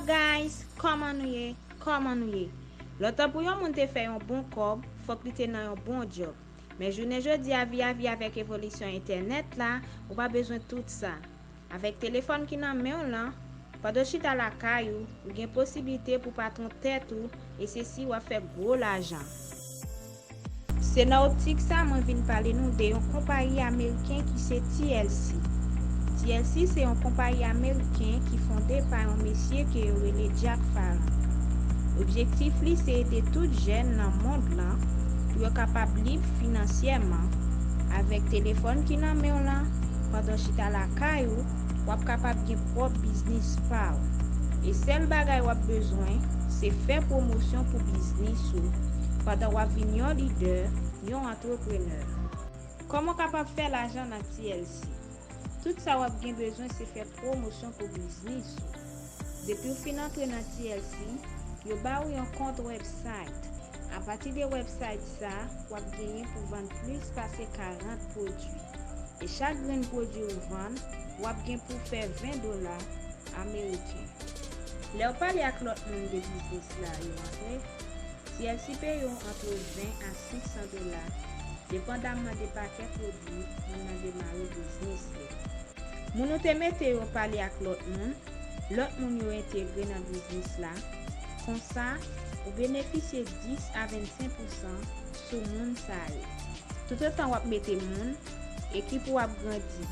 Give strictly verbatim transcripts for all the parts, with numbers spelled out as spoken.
Guys, kòman nou ye? Kòman nou ye? Lontan pou yon moun te fè yon bon kòb, fòk li te nan yon bon djòb. Men jounen jodi a, vi a vi avèk evolisyon entènèt la, ou pa bezwen tout sa. Avèk telefòn ki nan men w lan, pandan w chita lakay ou, ou gen posiblite pou patwon tèt ou, e se si w ap fè gwo lajan. Se nan optik sa mwen vin pale nou de yon konpayi ameriken ki se T L C. T L C se yon konpayi ameriken ki fonde pa yon mesye ke yo rele Jack Farran. Objektif li se ede tout jèn nan mond lan pou yo kapab lib finansyèman. Avèk telefòn ki nan men w lan, pandan w chita lakay ou, w ap kapab gen pwòp biznis pa w. E sèl bagay w ap bezwen, se fè pwomosyon pou biznis ou pandan w ap vin yon lidè, yon antreprenè. Kòman w kapab fè lajan nan T L C? Tout sa w ap gen bezwen se fè pwomosyon pou biznis ou. Depi w fin antre nan T L C, yo ba w yon kont website. Apati de website sa, w ap genyen pou vann plis pase karant pwodui. E chak grenn pwodui ou vann, w ap gen pou fè ven dola ameriken. Lè w pale ak lòt moun de biznis la, yo antre, T L C peye w antre ven a senk san dola, depandamman de pakèt pwodui moun nan demare biznis li. Moun ou te mete yo pale ak lòt moun, lòt moun yo entegre nan biznis la, konsa, ou benefisye dis a vennsenk pousan sou moun sa yo. Toutotan w ap mete moun, ekip ou ap grandi.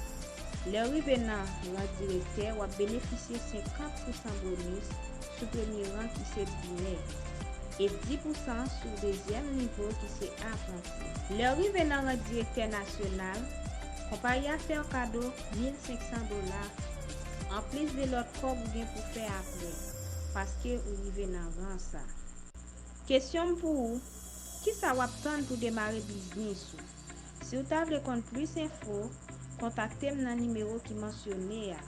Lè w rive nan ran direktè, w ap benefisye senkant pousan bonis sou premye ran ki se primè, e dis pousan sou dezyèm nivo ki se apranti. Lè w rive nan ran direktè nasyonal, konpayi a fè w kado mil senk san dola, anplis de lòt kòb ou gen pou fè apre, paske ou rive nan ran sa. Kesyon m pou ou, kisa w ap tann pou demare biznis ou? Si w ta vle konn plis enfo, kontakte m nan nimewo ki mansyone a.